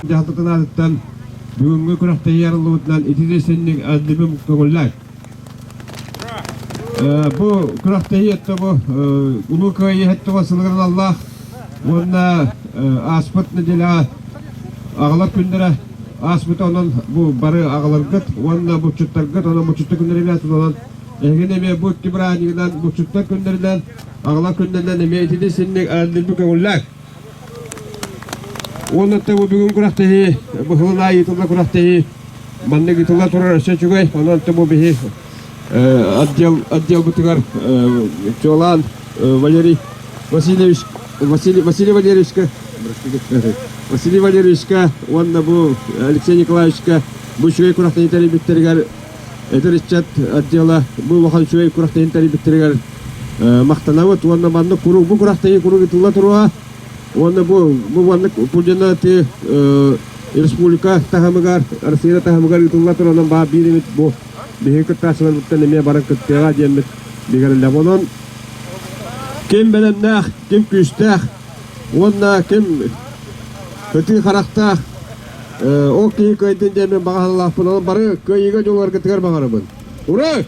Дьаһалтатын аатыттан бүгүҥҥү күрэхтэһии арыллыбытынан итини синник аллибым көҥүллээх. Бу күрэхтэһии өттө бу Улуу Кыайыы һэттэ сылыгар аналлаах уонна ааспыт нэдиэлэҕэ аҕалар күннэрэ ааспыта онон бу бары аҕаларгыт уонна булчуттаргыт онон булчуттар күннэрэ эмиэ онон эһигини эмиэ бу икки бырааһынньыгынан булчуттар күннэринэн аҕалар күннэринэн эмиэ итини синник аллибы көҥүллээх. Уонна бу бүгүн күрэхтэһии, бу сылын аайы ыытыллар күрэхтэһии маннык ыытылла турар өссө үчүгэй. Онон бу биһи отдел отделбытыгар чуолаан Валерий Васильевич Василий Василий Валерьевичка Василий Валерьевичка уонна бу Алексей Николаевичка бу үчүгэй күрэхтэһии тэрийбиттэригэр эдэр ыччат отдела бу улахан үчүгэй күрэхтэһиини тэрийбиттэригэр махтанабыт уонна маннык куруук бу күрэхтэһии куруук ыытылла туруоҕа уонна бу бу маннык пудина ты республика таһымыгар Россия таһымыгар ыытылла туруонан баа биир эмит бу биһиги кыттааччыларбыттан эмиэ баран кыттыаҕа диэммит бигэриллэ онон ким бэлэмнээх ким күүстээх уонна ким кытыы харахтаах ол киһи кыайдын диэммин баҕа санаалаахпын онон бары кыайыыга дьулуһаргытыгар баҕарабын ура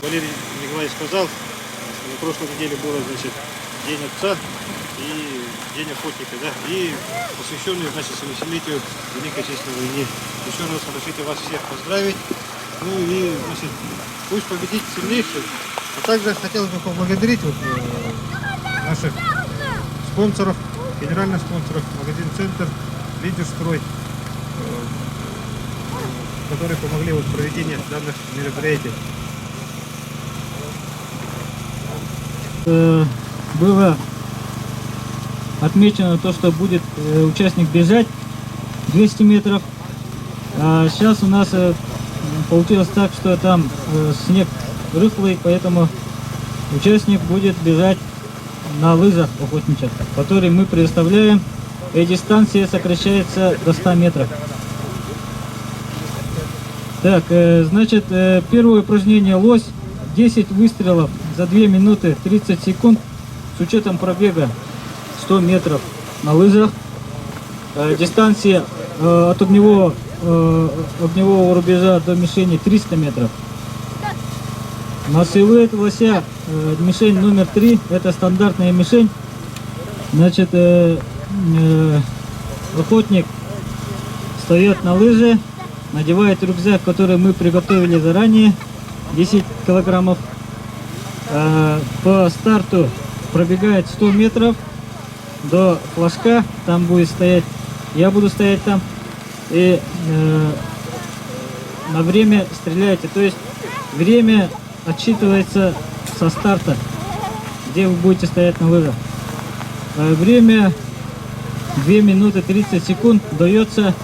Валерий Николаевич сказал, что на прошлой неделе было, значит, День отца и День охотника, да, и посвященный, значит, 70-летию Великой Отечественной войны. Еще раз разрешите вас всех поздравить. Ну и, значит, пусть победит сильнейший. А также хотелось бы поблагодарить вот, э, наших спонсоров, генеральных спонсоров, магазин «Центр», «Лидерстрой», э, которые помогли вот в проведении данных мероприятий. Э, было отмечено то, что будет э, участник бежать 200 метров. А сейчас у нас получилось так, что там снег рыхлый, поэтому участник будет бежать на лыжах охотничьих, которые мы предоставляем, и дистанция сокращается до 100 метров. Так, значит, первое упражнение лось, 10 выстрелов за 2 минуты 30 секунд с учетом пробега 100 метров на лыжах. Дистанция от огневого, огневого рубежа до мишени 300 метров. На силуэт лося мишень номер 3, это стандартная мишень. Значит, охотник встает на лыжи, надевает рюкзак, который мы приготовили заранее, 10 килограммов. По старту пробегает 100 метров до флажка, там будет стоять, я буду стоять там, и на время стреляете. То есть время отсчитывается со старта, где вы будете стоять на лыжах. Время 2 минуты 30 секунд дается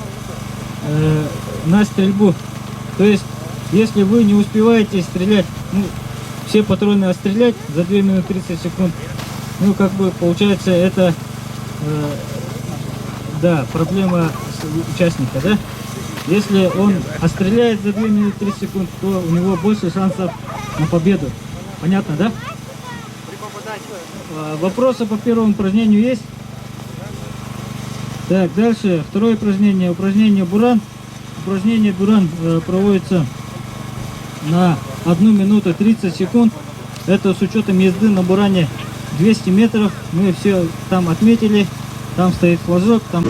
на стрельбу. То есть, если вы не успеваете стрелять, ну, все патроны отстрелять за 2 минуты 30 секунд, ну, как бы, получается, это, да, проблема участника, да? Если он отстреляет за 2 минуты 30 секунд, то у него больше шансов на победу. Понятно, да? Вопросы по первому упражнению есть? Так, дальше. Второе упражнение. Упражнение «Буран». Упражнение «Буран» проводится на 1 минуту 30 секунд. Это с учетом езды на «Буране» 200 метров. Мы все там отметили. Там стоит флажок. Там...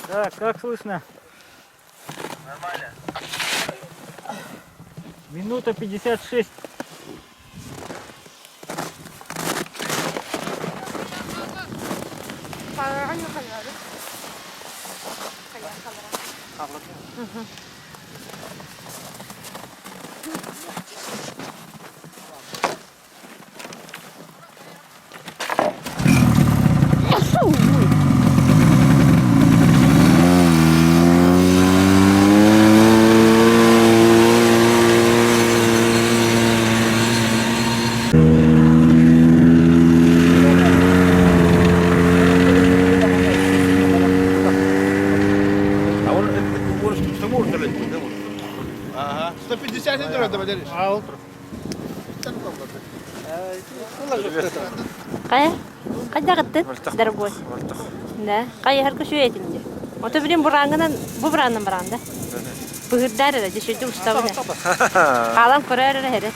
Так, как слышно? Нормально. Минута 56. Ага. 150 литров добавляешь? А утро. Хайа? Хайдах ыттын? Дорогой. Да. Хайыһарга үчүгэй этим дии. Ото билин бураангынан, бу бураанынан бараан да. Быһырдар эрэ, дьэ устабын. Хаалан көрөр эрэ эрэ.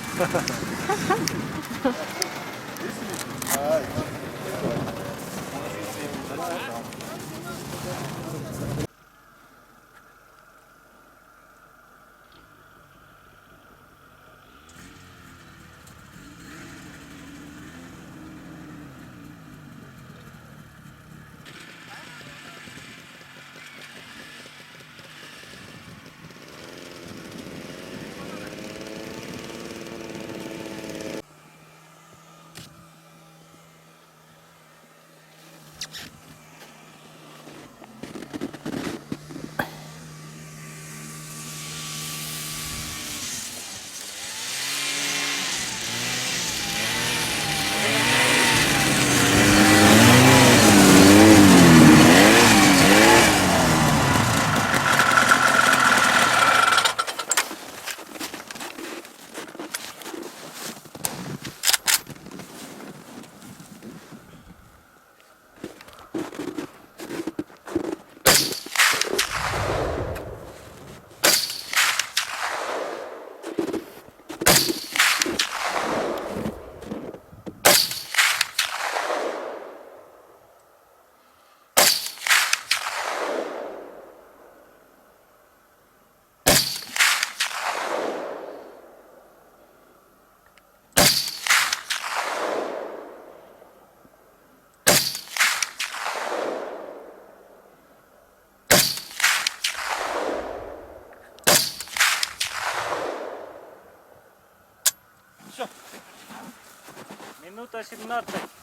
Минута 17.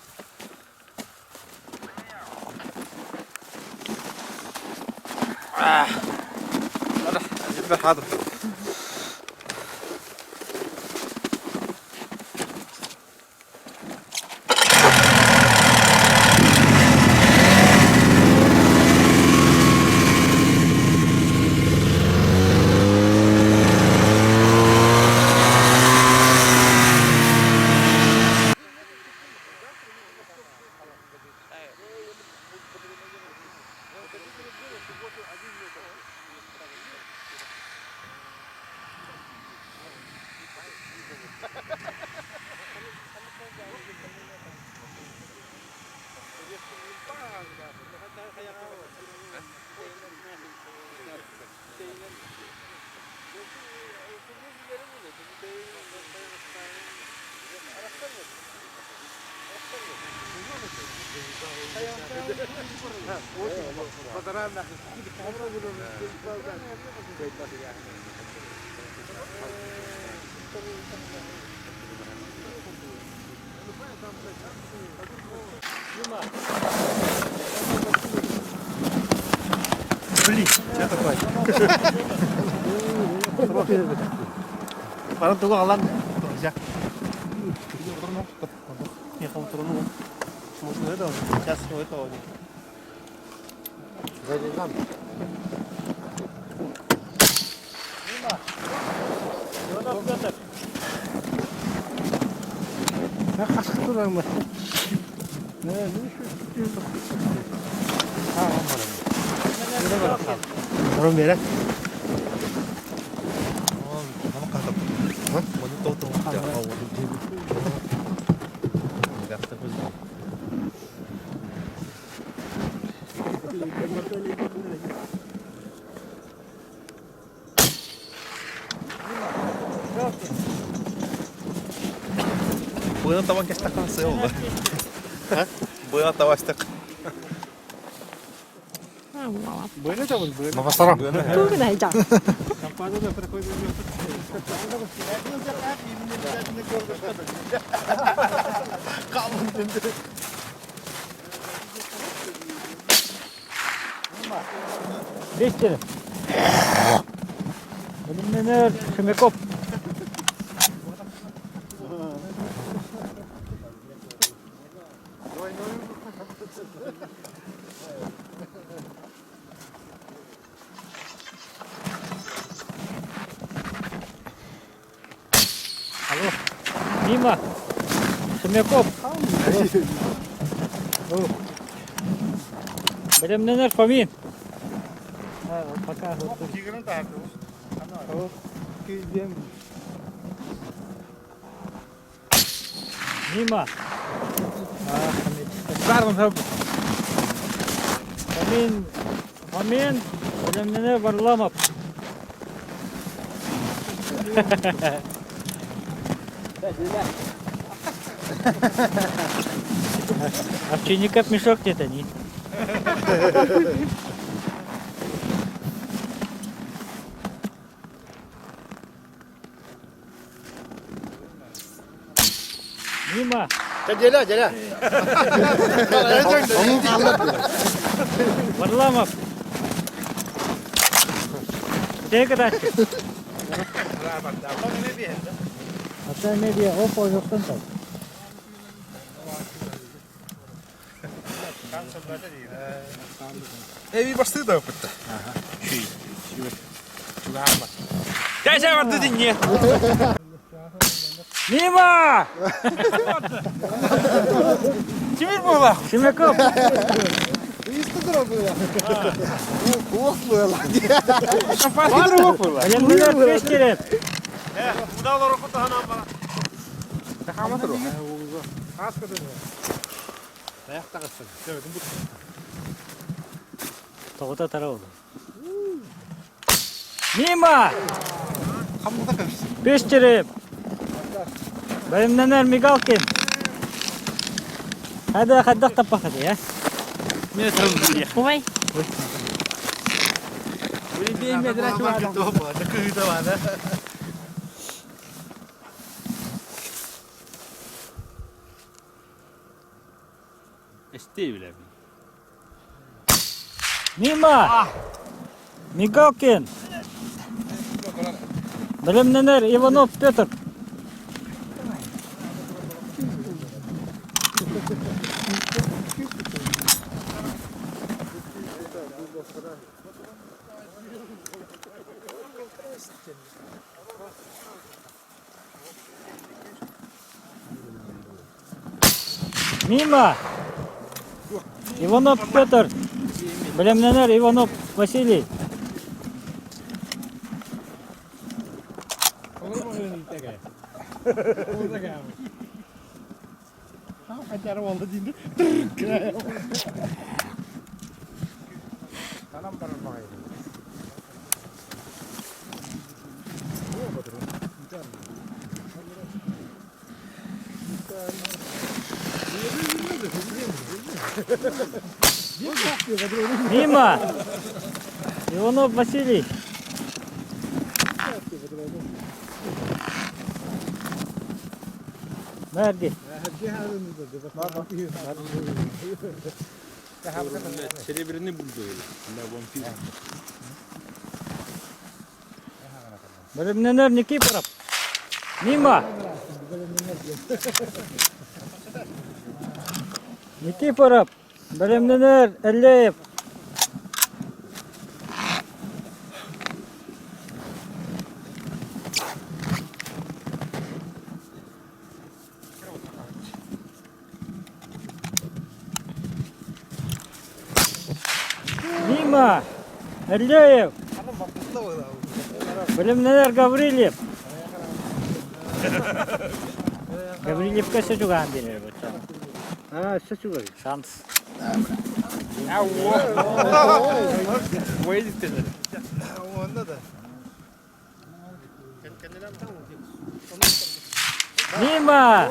Баран тугу аҕалан Сейчас этого Быына табан кэстэххэ сыа Быына табастык. Тугунай. Бестерев. Билимненер Шемяков. Алло. Мимо. Шемяков. Бэлэмнэнэр Фомин. Пока. Мимо. Фомин. Фомин. Бэлэмнэнэр Варламов. Овчинников мешок где-то не. Мимо. Деля, деля. Варламов. Текатачы. Ата медиа оп оюктан так. Эви басты да опытта. Дәшә барды динне. Мимо! Тимир була. Шемяков. Элемнелер пештереп. Тоҕута тарау. Мимо! Пештереп. Бэлэмнэнэр Мигалкин. Хада хаддах таппахады, я? Ой, Мимо! Мигалкин! Бэлэмнэнэр Иванов Петр. Мимо! Иванов Петр. Бэлэмнэнэр Иванов Василий. Мимо! Иванов Василий. Мэрди. Серебряный бульдог. Бэлэмнэнэр Никифоров. Мимо! Никифоров. Бэлэмнэнэр Эллеев. Мимо! Эллеев! Бэлэмнэнэр Гаврильев. Гаврильевка сөчүгаан биэрэр бачча. А, сөчүгай. Шанс. Мимо!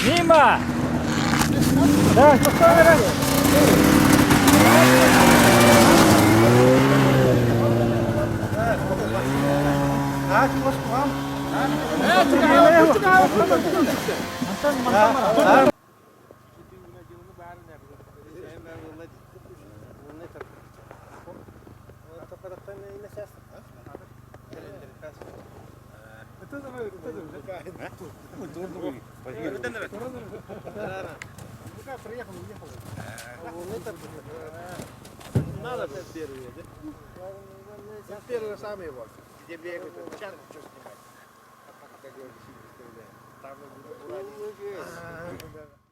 Мимо! Да,